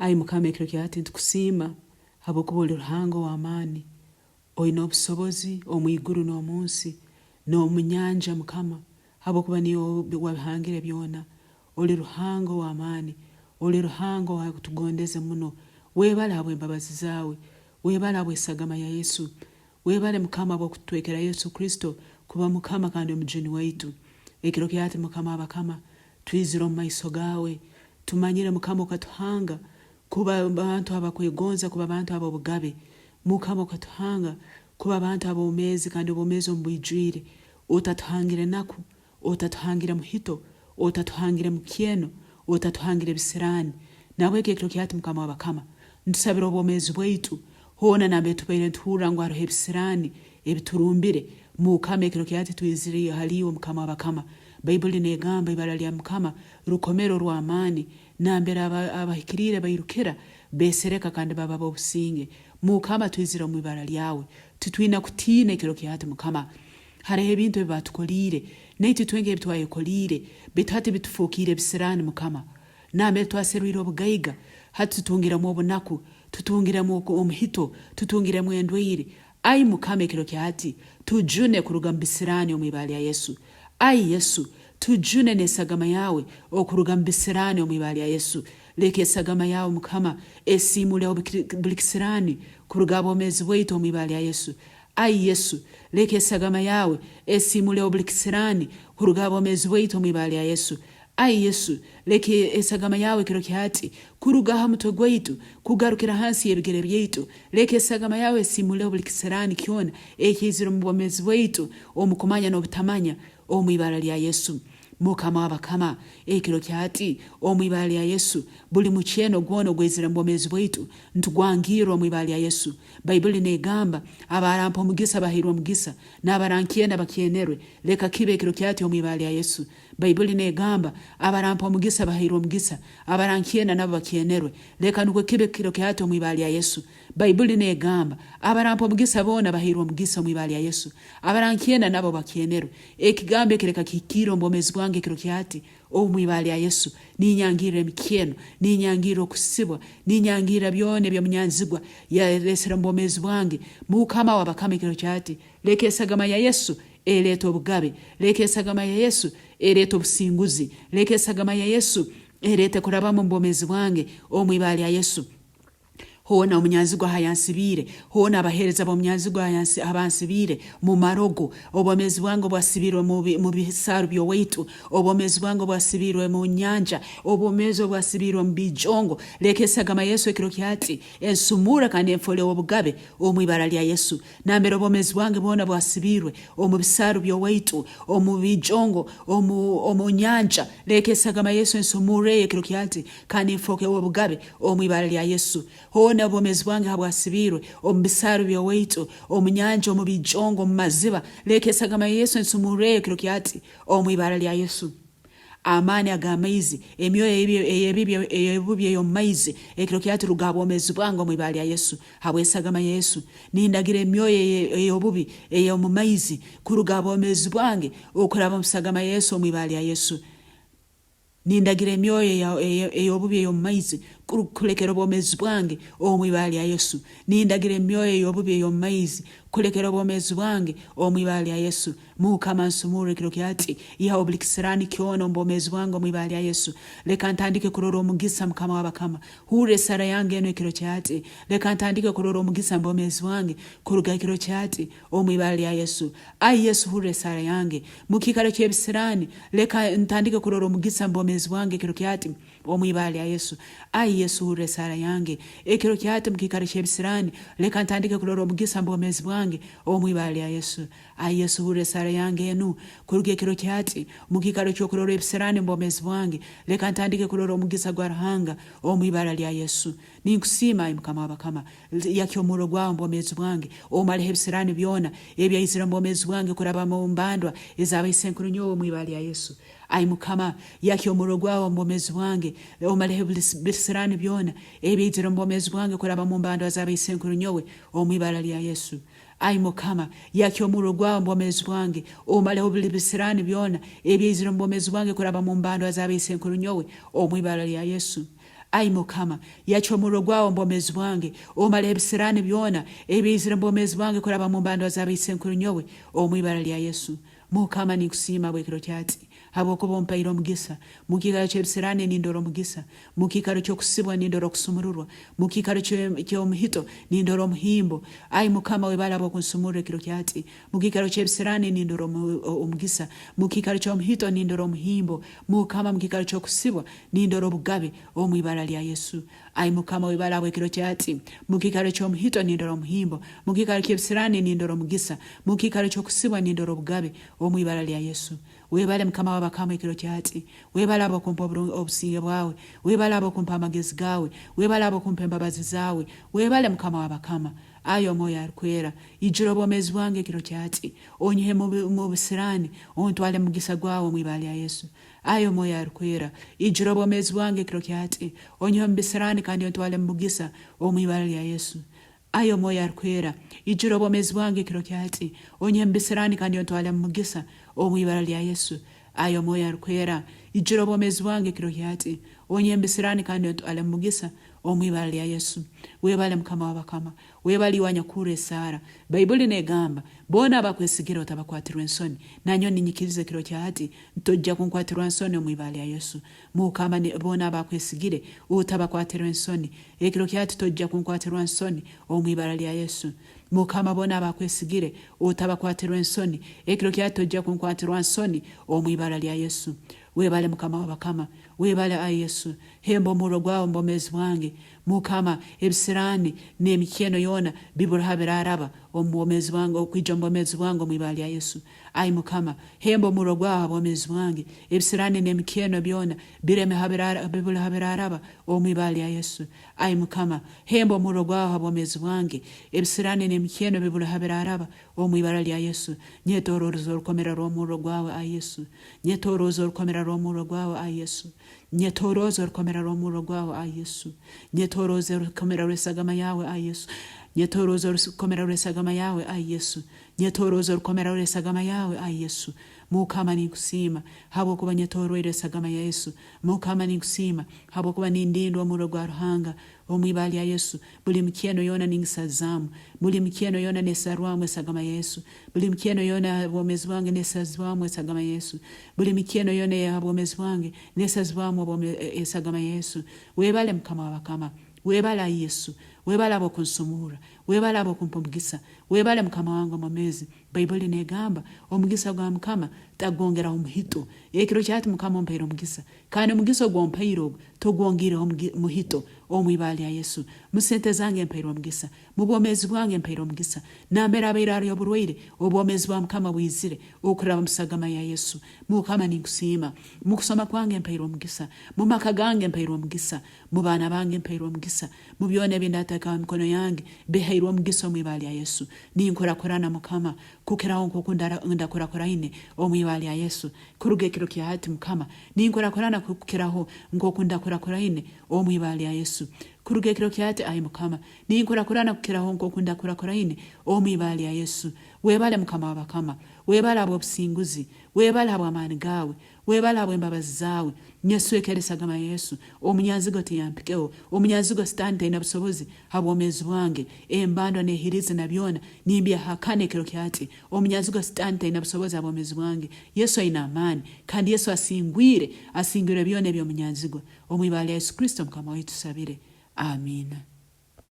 Ai Mukama ekiro kya hati nitukusiima habwokuba oli Ruhanga ow'amaani, oine obusobozi omu iguru n'omu nsi n'omu nyanja Mukama, habwokuba niiwe wabihangire byona. Oli Ruhanga ow'amaani, oli Ruhanga ow'akutugondeze muno. Webale habw'embabazi zaawe, webale habw'esagama ya Yesu. Webale Mukama habw'okututwekera Yesu Kristo kuba Mukama kandi Omujuni waitu. Ekiro kya hati Mukama w'abakama, twizire omu maiso gaawe. Tumanyire Mukama okatuhanga kuba bantu abakwegonza kuba bantu ab'obugabe. Mukama okatuhanga kuba bantu ab'obwomeezi kandi obwomeezi omu bwijwire. Otatuhangire naku, otatuhangire muhito, otatuhangire mukyeno, otatuhangire bisirani. Nahabweki ekiro kya hati Mukama w'abakama, ntusabira obwomeezi bwaitu hoona nambere tubaire nituhurra ngu haroho ebisirani ebiturumbire. Mukama ekiro kya hati twizire hali iwe Mukama w'abakama. Baibuli negamba ibara lya Mukama rukomero rw'amaani nambere abahikiriire bairukira, besereka kandi baba b'obusinge. Mukama twizire omu ibara lyawe. Titwina kutiina ekiro kya hati Mukama. Haroho ebintu ebi baatukoliire, naitwe itwenka ebi twayekoliire, baitu hati bitufuukiire ebisiraani Mukama. Nambere twaserwire obugaiga, hati tutungiremu obunaku, tutungiremu omuhito, tutungiremu endwaire. Ai Mukama ekiro kya hati, tujune kuruga mu bisiraani omu ibara lya Yesu. Ai Yesu, tujune n'esagama yaawe okuruga mu bisiraani omu ibara lya Yesu. Leka esagama yaawe Mukama esiimuleho buli kisiraani kuruga ha bwomeezi bwaitu omu ibara lya Yesu. Ai Yesu, leka esagama yaawe esiimuleho buli kisiraani kuruga ha bwomeezi bwaitu omu ibara lya Yesu. Ai Yesu, leka esagama yaawe ekiro kya hati kuruga ha mutwe gwaitu kugarukira hansi y'ebigere byaitu. Leka esagama yaawe esiimuleho buli kisiraani kyona ekiizire omu bwomeezi bwaitu omu kumanya n'obutamanya omu ibara lya Yesu. Mukama w'abakama, ekiro kya hati, omu ibara lya Yesu, buli mukyeno gwona ogwaizire omu bwomeezi bwaitu, ntugwangirra omu ibara lya Yesu. Baibuli negamba, Abarampa omugisa bahairwe omugisa, n'abarankyena bakyenerwe. Leka kibe ekiro kya hati omu ibara lya Yesu. Baibuli negamba, Abarampa omugisa bahairwe omugisa, abarankyena nabo bakyenerwe. Leka nukwo kibe ekiro kya hati omu ibara lya Yesu. Baibuli negamba, Abarampa omugisa boona bahairwe omugisa omu ibara lya Yesu, abarankyena nabo bakyenerwe. Ekigambo eki leka kihikirre omu bwomeezi bwange ekiro kya hati, omu ibara lya Yesu. Ninyangirra emikyeno, ninyangirra okusibwa, ninyangirra byona eby'omunyanzigwa yalesere omu bwomeezi bwange. Mukama w'abakama ekiro kya hati, leka esagama ya Yesu ereete obugabe, leka esagama ya Yesu ereete obusinguzi, leka esagama ya Yesu ereete kurabamu omu bwomeezi bwange, omu ibara lya Yesu. Hoona omunyanzigwa aha yansibiire, hoona abaheereza b'omunyanzigwa aha bansibiire mu marogo, obwomeezi bwange obwasibiirwe mu bisaaru by'owaitu, obwomeezi bwange obwasibiirwe mu nyanja, obwomeezi obwasibiirwe mu biijongo, leka esagama ya Yesu ekiro kya hati ensumurre kandi enfoole ow'obugabe omu ibara lya Yesu. Nambere obwomeezi bwange bwona bwasibiirwe omu bisaaru by'owaitu, omu biijongo, omu nyanja, leka esagama ya Yesu ensumurreyo ekiro kya hati kandi nfooke ow'obugabe Omu ibara lya Yesu, hoona obwomeezi bwange habwasibiirwe omu bisaaru by'owaitu, omu nyanja, omu bijongo, omu maziba, leka esagama ya Yesu ensumurreyo ekiro kya hati, omu ibara lya Yesu. Amaani ag'amaizi, emyoyo ey'ebibi ey'obubi ey'omu maizi, ekiro kya hati ruga ha bwomeezi bwange omu ibara lya Yesu. Habw'esagama ya Yesu, nindagira emyoyo ey'obubi ey'omu maizi kuruga ha bwomeezi bwange okuraba omu sagama ya Yesu omu ibara lya Yesu. Nindagira emyoyo ey'obubi ey'omu maizi kulekera obwomeezi bwange omu ibara lya Yesu. Nindagira emyoyo ey'obubi ey'omu maizi kulekera obwomeezi bwange omu ibara lya Yesu. Mukama nsumurre ekiro kya hati, ihaho buli kisiraani kyona omu bwomeezi bwange omu ibara lya Yesu. Leka ntandike kurora omugisa Mukama w'abakama. Hurra esara yange enu ekiro kya hati. Leka ntandike kurora omugisa mu bwomeezi bwange kuruga ekiro kya hati omu ibara lya Yesu. Ai Yesu hurra esaara yange. Mukiikaro ky'ebisiraani, leka ntandike kurora omugisa mu bwomeezi bwange ekiro kya hati omu ibara lya Yesu. Ai Yesu hurra esaara yange. Ekiro kya hati mukiikaro ky'ebisiraani, leka ntandike kurora omugisa mu bwomeezi bwange omu ibara lya Yesu. Ai Yesu hurra esaara yange enu. Kuruga ekiro kya hati, mukiikaro ky'okurora ebisiraani mu bwomeezi bwange, leka ntandike kurora omugisa gwa Ruhanga omu ibara lya Yesu. Ninkusiima, ai Mukama w'abakama, yakya omurro gwawe omu bwomeezi bwange, omaleho ebisiraani byona ebyaizire omu bwomeezi bwange kuraba omu mbandwa eza baisenkuru nyowe omu ibara lya Yesu. Ai Mukama, yakya omurro gwawe omu bwomeezi bwange, omaleho ebisiraani byona ebyaizire omu bwomeezi bwange kuraba omu mbandwa za baisenkuru nyowe omu ibara lya Yesu. Ai Mukama, yakya omurro gwawe omu bwomeezi bwange, omaleho buli bisiraani byona ebyaizire omu bwomeezi bwange kuraba omu mbandwa za baisenkuru nyowe omu ibara lya Yesu. Ai Mukama, yakya omurro gwawe omu bwomeezi bwange, omaleho ebisiraani byona ebiizire omu bwomeezi bwange kuraba mu mbandwa za baisenkuru nyowe, omu ibara lya Yesu. Mukama, ninkusiima habw'ekiro kyati, habwokuba ompaire omugisa. Mukiikaro ky'ebisiraani nindora omugisa. Mukiikaro ky'okusibwa nindora okusumururwa. Mukiikaro ky'omuhito nindora omuhimbo. Ai Mukama, webale habw'okunsumurra ekiro kyati. Mukiikaro ky'ebisiraani nindora omugisa. Mukiikaro ky'omuhito nindora omuhimbo. Mukama, mukiikaro ky'okusibwa nindora obugabe, omu ibara lya Yesu. Ai Mukama, webale habw'ekiro kyati. Mukiikaro ky'omuhito nindora omuhimbo. Mukiikaro ky'ebisiraani nindora omugisa. Mukiikaro ky'okusibwa nindora obugabe, omu ibara lya Yesu. Webale Mukama w'abakama ekiro kyati. Webale habw'okumpa obusinge bwawe. Webale habw'okumpa amagezi gawe. Webale habw'okumpa embabazi zawe. Webale Mukama w'abakama. Ai Omwoyo Arukwera, ijura obwomezi bwange ekiro kyati. Onyihe mu busiraani, ontwale mu mugisa gwawe omu ibara lya Yesu. Ai Omwoyo Arukwera, ijura obwomezi bwange ekiro kyati. Onyihe omu bisiraani kandi ontwale mu mugisa omu ibara lya Yesu. Ai Omwoyo Arukwera, ijura obwomezi bwange ekiro kyati. Onyihe mu bisiraani kandi ontwale mu mugisa omu ibara lya Yesu. Ai Omwoyo Arukwera, ijura obwomezi bwange ekiro kyati. Onyihe mu bisiraani kandi ontwale mu mugisa omu ibara lya Yesu. Webale Mukama w'abakama. Webale iwe anyakuhurra esaara. Baibuli negamba, Boona abakwesigira otabakwatirwa ensoni. Nanyowe ninyikiriza ekiro kya hati nti tojja kunkwatirwa nsoni omu ibara lya Yesu. Mukama, boona abakwesigire otabakwatirwa ensoni. Ekiro kya hati tojja kunkwatirwa nsoni omu ibara lya Yesu. Mukama, boona abakwesigire otabakwatirwa ensoni. Ekiro kya hati tojja kunkwatirwa nsoni omu ibara lya Yesu. Webale Mukama w'abakama. Webale ai Yesu. Hemba omurro gwawe omu bwomeezi bwange. Mukama, ebisiraani n'emikyeno yoona bibura ha biraaraba omu bwomeezi bwange, okwija omu bwomeezi bwange omu ibara lya Yesu. Ai Mukama, hemba omurro gwawe ha bwomeezi bwange, ebisiraani n'emikyeno byona bireme ha bibule ha biraaraba omu ibara lya Yesu. Ai Mukama, hemba omurro gwawe ha bwomeezi bwange, ebisiraani n'emikyeno bibule ha biraaraba omu ibara lya Yesu. Nyetorooreza orukomera rw'omurro gwawe, ai Yesu. Nyetoroza orukomera rw'omurro gwawe, ai Yesu. Nyetoroza orukomera rw'omurro gwawe, ai Yesu. Nyetoroza orukomera rw'esagama yawe, ai Yesu. Nyetoroza orukomera rw'esagama yawe, ai Yesu. Nyetoroza orukomera rw'esagama yawe, ai Yesu. Mukama ninkusiima habwokuba nyetoroire esagama ya Yesu. Mukama ninkusiima habwokuba nindindwa omurro gwa Ruhanga omu ibara lya Yesu. Buli mikyeno yoona ningisazaamu. Buli mikyeno yoona nesarwamu esagama ya Yesu. Buli mikyeno yoona eya bwomezi bwange nesazibwamu esagama ya Yesu. Buli mikyeno yoona eya bwomezi bwange nesazibwamu esagama ya Yesu. Webale Mukama wabakama. Webale ai Yesu. Webale habw'okunsumurra. Webale habw'okumpa omugisa. Webale Mukama wange omwomezi. Baibuli negamba, Omugisa gwa Mukama tagwongeraho muhito. Ekiro kyahati Mukama ompaire omugisa. Kandi omugisa ogu ompaire ogu togwongiireho muhito omu ibara lya Yesu. Mu sente zange mpairwe omugisa. Mu bwomeezi bwange mpairwe omugisa. Nambere abaire hariyo oburwaire, obwomeezi bwa Mukama bwizire okuraba mu sagama ya Yesu. Mukama ninkusiima. Mu kusoma kwange mpairwe omugisa. Mu maka gange mpairwe omugisa. Mu baana bange mpairwe omugisa. Mu byona ebi ndateekaho emikono yange bihairwe omugisa omu ibara lya Yesu. Ninkurakurana Mukama kukiraho nk'oku ndakurakuraine omu ibara lya Yesu. Kuruga ekiro kya hati Mukama, ninkurakurana kukiraho nk'oku ndakurakuraine omu ibara lya Yesu. Kuruga ekiro kya hati, ai Mukama, ninkurakurana kukiraho nk'oku ndakurakuraine omu ibara lya Yesu. Webale Mukama w'abakama. Webale habw'obusinguzi. Webale habw'amaani gaawe. Webale habw'embabazi zaawe. Nyeswekere esagama ya Yesu. Omunyanzigwa tiyampikeho. Omunyanzigwa Sitaani taina busobozi ha bwomeezi bwange. Embandwa n'ehirizi na byona nimbyehakana ekiro kya hati. Omunyanzigwa Sitaani taina busobozi ha bwomeezi bwange. Yesu aine amaani, kandi Yesu asingwire, asingwire byona eby'omunyanzigwa. Omu ibara lya Yesu Kristo Mukama waitu tusabire. Amiina.